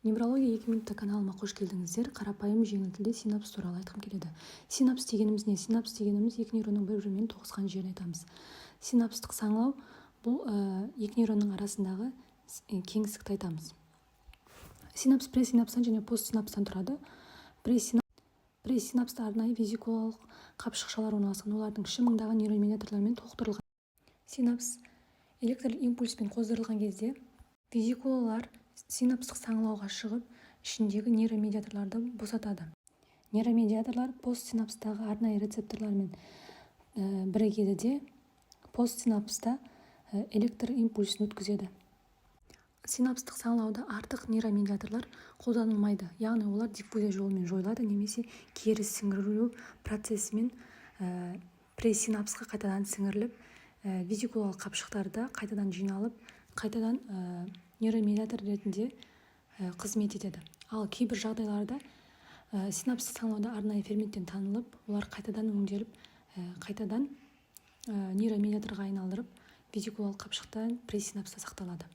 Неврология 2 минутта каналыма қош келдіңіздер! Қарапайым, жеңіл тілде синапс туралы айтқым келеді. Синапс дегеніміз не? Синапс дегеніміз екі нейронның бір бірімен тоғысқан жерін айтамыз. Синапстық саңылау — бұл екі нейронның арасындағы кеңістікті айтамыз. Синапс пресинапстан және постсинапстан тұрады. Пресинапста арнайы везикулалық қапшықшалар орналасқан, олардың іші мыңдаған нейромедиаторлармен толықтырылған. Синапс электр импульспен қоздырылған кезде везикулалар синапстық саңылауға шығып, ішіндегі нейромедиаторларды босатады. Нейромедиаторлар постсинапстағы арнайы рецепторлармен бірігеді де, постсинапста электр импульсін өткізеді. Синапстық саңылауда артық нейромедиаторлар қолданылмайды, яғни олар диффузия жолымен жойылады немесе кері сіңірілу процесімен пресинапсқа қайтадан сіңіріліп, везикулалық қапшықтарда қайтадан жиналып, қайтадан нейромедиатор ретінде қызмет етеді. Ал кейбір жағдайларда синапстық саңылауда арнайы ферменттен танылып, олар қайтадан өңделіп, қайтадан нейромедиаторға айналдырып, везикулалық қапшықта, пресинапста сақталады.